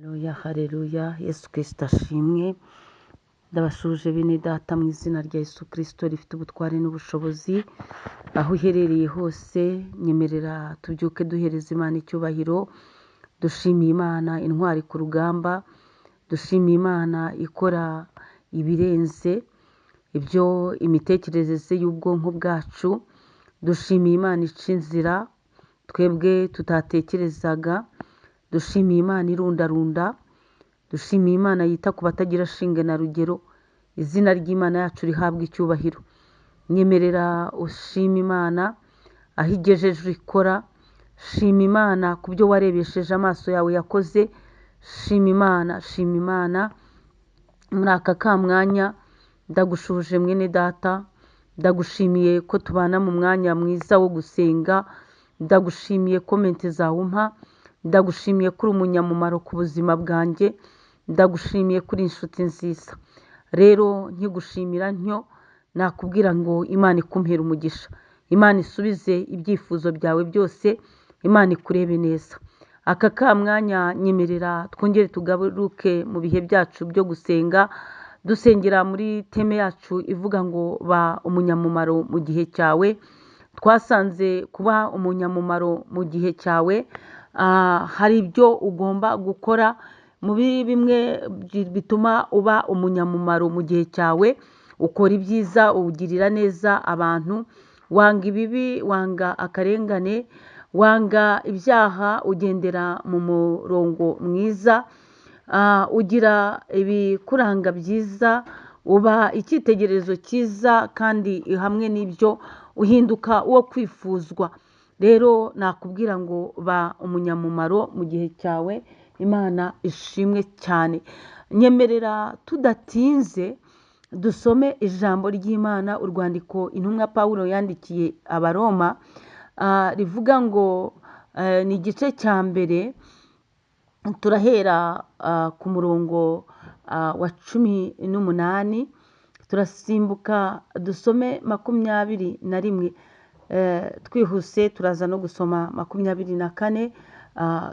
Haleluya, haleluya, Yesu Kristo ashimwe. Ndabashuje bene data mu izina rya Yesu Kristo rifite ubutware n'ubushobozi, aho uherereye hose nyemerera tubyuke duhereza Imana icyubahiro, dushimiye Imana intwari ku rugamba, dushimiye Imana ikora ibirenze ibyo imitekerereze y'ubwonko bwacu, dushimiye Imana ica inzira twebwe tutatekerezaga, dushimiye Imana irundarunda, dushimiye Imana yita ku batagira shinge na rugero, izina ry'Imana yacu rihabwa icyubahiro. Nyemerera ushima Imana aho igejeje ikora, shima Imana ku byo warebesheje amaso yawe yakoze, shima Imana, shima Imana. Muri aka kamwanya ndagushuje mwene data, ndagushimiye ko tubana mu mwanya mwiza wo gusenga, ndagushimiye komenti zawe umpa, ndagushimiye ko uri umunyamumaro ku buzima bwanjye, ndagushimiye ko uri inshuti nziza. Rero nkigushimira ntyo nakubwira ngo Imana ikumpere umugisha, Imana isubize ibyifuzo byawe byose, Imana ikurebe neza. Aka kamwanya nyemerera twongere tugaruke mu bihe byacu byo gusenga, dusengera muri teme yacu ivuga ngo ba umunyamumaro mu gihe cyawe. Twasanze kuba umunyamumaro mu gihe cyawe hari ibyo ugomba gukora muri bimwe bituma uba umunyamumaro mu gihe cyawe. Ukora ibyiza, ugirira neza abantu, wanga ibibi, wanga akarengane, wanga ibyaha, ugendera mu murongo mwiza, ugira ibikuranga byiza, uba icyitegererezo cyiza kandi hamwe n'ibyo uhinduka uwo kwifuzwa. Rero nakubwira ngo ba umunyamumaro mu gihe cyawe, Imana ishimwe cyane. Nyemerera tudatinze dusome ijambo ry'Imana, urwandiko intumwa Pawulo yandikiye Abaroma, rivuga ngo ni igice cya mbere, turahera ku murongo wa 18, turasimbuka dusome 21, twihuse turaza no gusoma 24,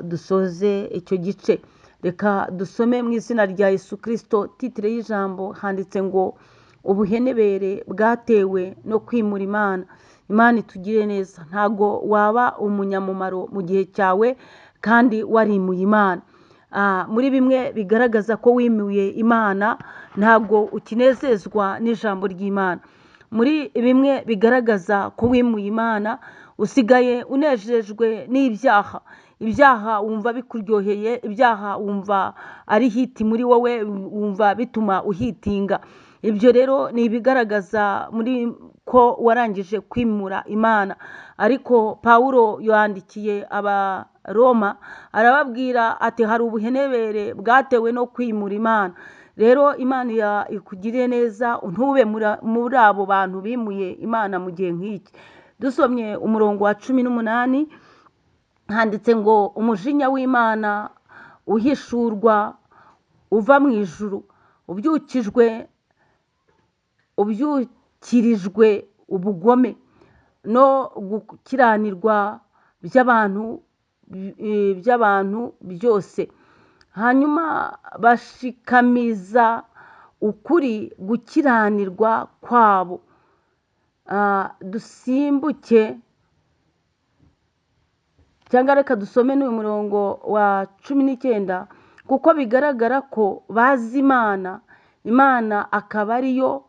dusoze icyo gice. Reka dusome mu izina rya Yesu Kristo. Titire y'ijambo handitse ngo ubuhenebere bwatewe no kwimura Imana. Imana itugire neza. Ntago waba umunyamumaro mu gihe cyawe kandi warimuye Imana. Muri bimwe bigaragaza ko wimuye Imana, ntago ukinezezwa n'ijambo ry'Imana. Muri bimwe bigaragaza ko wimuye Imana, usigaye unejejwe n'ibyaha. Ibyaha wumva bikuryoheye, ibyaha wumva ari hiti muri wowe, wumva bituma uhitinga. Ibyo rero ni ibigaragaza muri ko warangije kwimura Imana. Ariko Pawulo yandikiye Abaroma arababwira ati hari ubuhenebere bwatewe no kwimura Imana. Rero Imana ikugiriye neza, ntube muri abo bantu bimuye Imana mu gihe nk'iki. Dusomye umurongo wa 18, handitse ngo umujinya w'Imana uhishurwa uva mu ijuru, ubyukirijwe ubugome no gukiranirwa by'abantu byose, hanyuma bashikamiza ukuri gukiranirwa kwabo. Dusimbuke cyangwa reka dusome n'uyu murongo wa 19, kuko bigaragara ko bazi Imana, Imana akaba ariyo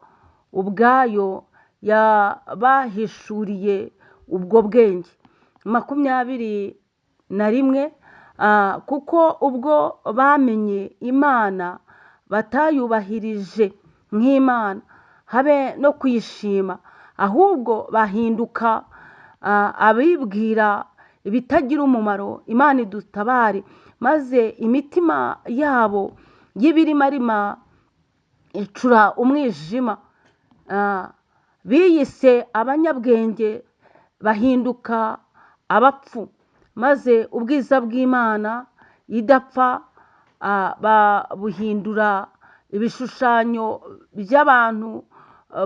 ubwayo yabahishuriye ubwo bwenge. 21, kuko ubwo bamenye Imana batayubahirije nk'Imana, habe no kuyishima, ahubwo bahinduka abibwira ibitagira umumaro. Imana idutabare, maze imitima yabo y'ibirimarima icura umwijima. Biyise abanyabwenge bahinduka abapfu, maze ubwiza bw'Imana idapfa babuhindura ibishushanyo by'abantu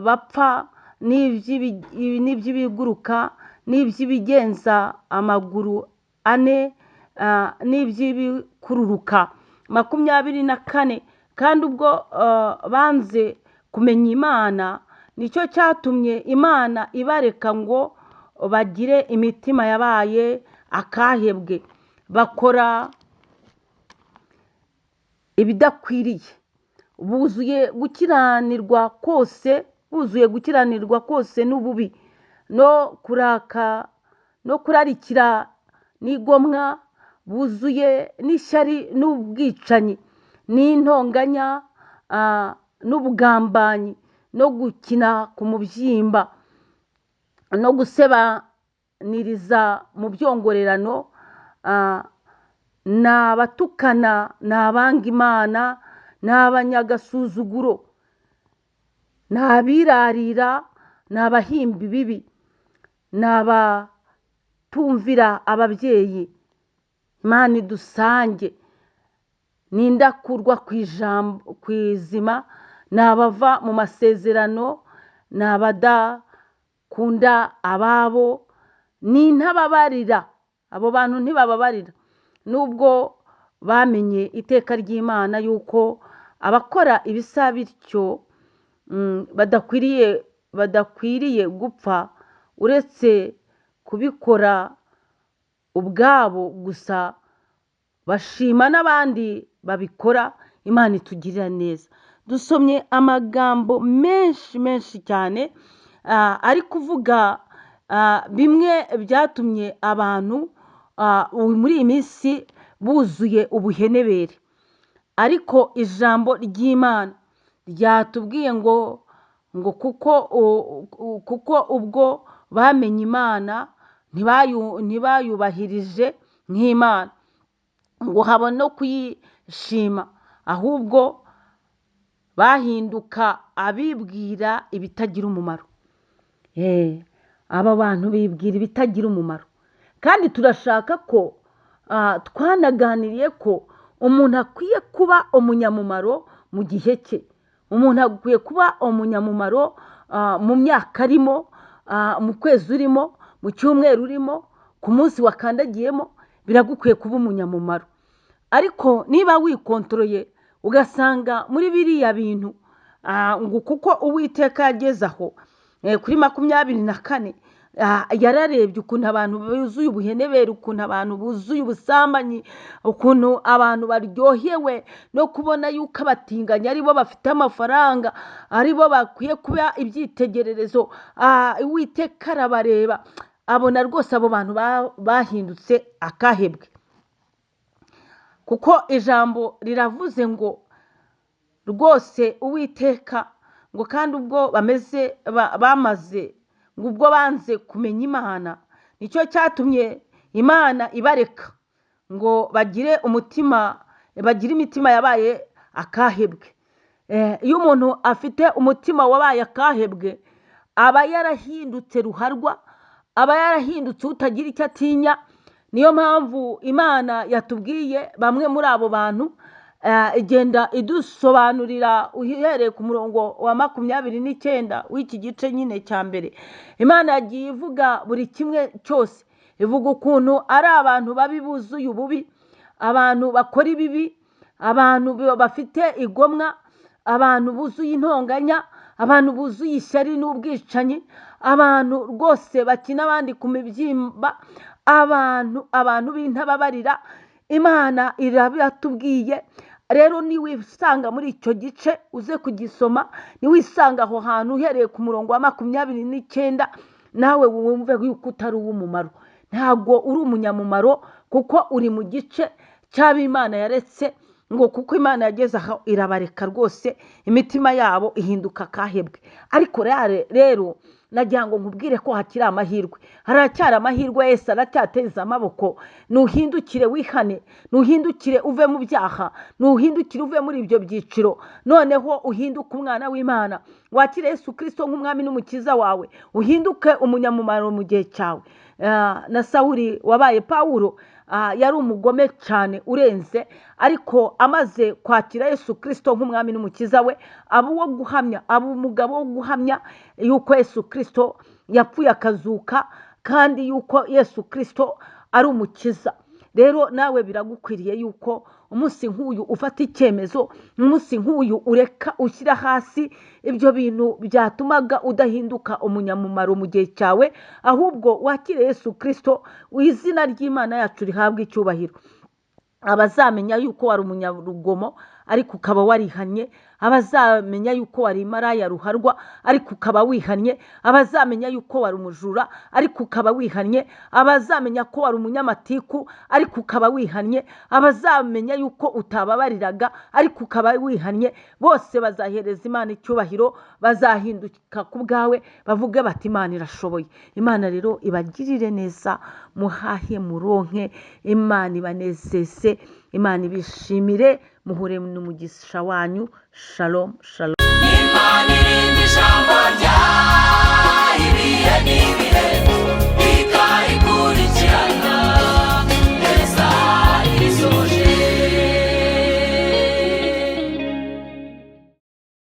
bapfa n'iby'ibiguruka n'iby'ibigenza amaguru ane n'iby'ibikururuka. 24, kandi ubwo banze kumenya Imana, nicyo cyatumye Imana ibareka ngo bagire imitima yabaye akahebwe, bakora ibidakwiriye, buzuye gukiranirwa kose, buzuye gukiranirwa kose n'ububi, no kuraka no kurarikira n'igomwa, buzuye n'ishyari n'ubwicanyi n'intonganya n'ubugambanyi no gukina ku mubyimba no gusebaniriza mu byongorerano, ni abatukana, ni abanga Imana, ni abanyagasuzuguro, ni abirarira, ni abahimba ibibi, ni abatumvira ababyeyi. Imana idusange, ni indakurwa ku ijambo ku izima, ni abava mu masezerano, ni abadakunda ababo, ni intababarira. Abo bantu ntibababarira, nubwo bamenye iteka ry'Imana yuko abakora ibisa bityo badakwiriye gupfa, uretse kubikora ubwabo gusa, bashima n'abandi babikora. Imana itugirira neza. Dusomye amagambo menshi menshi cyane ari kuvuga bimwe byatumye abantu muri iyi minsi buzuye ubuhenebere, ariko ijambo ry'Imana ryatubwiye ngo kuko ubwo bamenye Imana ntibayubahirije nk'Imana, ngo habone no kuyishima, ahubwo bahinduka abibwira ibitagira umumaro. Aba bantu bibwira ibitagira umumaro, kandi turashaka ko twanaganiriye ko umuntu akwiye kuba umunyamumaro mu gihe cye, umuntu akwiye kuba umunyamumaro mu myaka arimo, mu kwezi urimo, mu cyumweru urimo, ku munsi wakandagiyemo, biragukwiye kuba umunyamumaro. Ariko niba wikontoroye ugasanga muri biriya bintu, ngo kuko Uwiteka yageze aho kuri 24, yararebye ukuntu abantu buzuye ubuhenebere, ukuntu abantu buzuye ubusambanyi, ukuntu abantu baryohewe no kubona yuko abatinganyi aribo bafite amafaranga, aribo bakwiye kuba ibyitegererezo. Uwiteka arabareba, abona rwose abo bantu bahindutse akahebwe, kuko ijambo riravuze ngo rwose Uwiteka ngo kandi ubwo bameze bamaze ngo ubwo banze kumenya Imana, nicyo cyatumye Imana ibareka ngo bagire umutima, bagire imitima yabaye akahebwe. Iyo umuntu afite umutima wabaye akahebwe, aba yarahindutse ruharwa, aba yarahindutse utagira icyo atinya. Niyo mpamvu Imana yatubwiye bamwe muri abo bantu, igenda idusobanurira uhereye ku murongo wa 29 w'iki gice nyine cya mbere. Imana yagiye ivuga buri kimwe cyose, ivuga ukuntu ari abantu babi buzuye ububi, abantu bakora ibibi, abantu bafite igomwa, abantu buzuye intonganya, abantu buzuye ishyari n'ubwicanyi, abantu rwose bakina abandi ku mibyimba, abantu b'intababarira. Imana irabatubwiye. Rero niwisanga muri icyo gice uze kugisoma, niwisanga aho hantu uhereye ku murongo wa 29, nawe wumve yuko utari uw'umumaro. Ntabwo uri umunyamumaro, kuko uri mu gice cy'ab'Imana yaretse, ngo kuko Imana yageze aho irabareka rwose, imitima yabo ihinduka akahebwe. Ariko rero nagira ngo nkubwire ko hakiri amahirwe, haracyari amahirwe. Yesu aracyateza amaboko. Nuhindukire wihane, nuhindukire uve mu byaha, nuhindukire uve muri ibyo byiciro, noneho uhinduke umwana w'Imana, wakire Yesu Kristo nk'umwami n'umukiza wawe, uhinduke umunyamumaro mu gihe cyawe. Na Sawuli wabaye Pawulo, yari umugome cyane urenze, ariko amaze kwakira Yesu Kristo nk'umwami n'umukiza we, aba uwo guhamya, aba umugabo wo guhamya yuko Yesu Kristo yapfuye akazuka, kandi yuko Yesu Kristo ari umukiza. Rero nawe biragukwiriye yuko Umunsi nk'uyu ufata icyemezo, umunsi nk'uyu ureka ushyira hasi ibyo bintu byatumaga udahinduka umunyamumaro mu gihe cyawe, ahubwo wakire Yesu Kristo, izina ry'Imana yacu rihabwe icyubahiro. Abazamenya yuko wari umunyarugomo ariko ukaba warihannye, abazamenya yuko wari maraya ruharwa ariko ukaba wihannye, abazamenya yuko wari umujura ariko ukaba wihannye, abazamenya ko wari umunyamatiku ariko ukaba wihannye, abazamenya yuko utababariraga ariko ukaba wihannye, bose bazahereza Imana icyubahiro, bazahinduka ku bwawe bavuge bati Imana irashoboye. Imana rero ibagirire neza, muhahe muronke, Imana ibanezeze, Imana ibishimire, muhure n'umugisha wanyu. Shalom, shalom.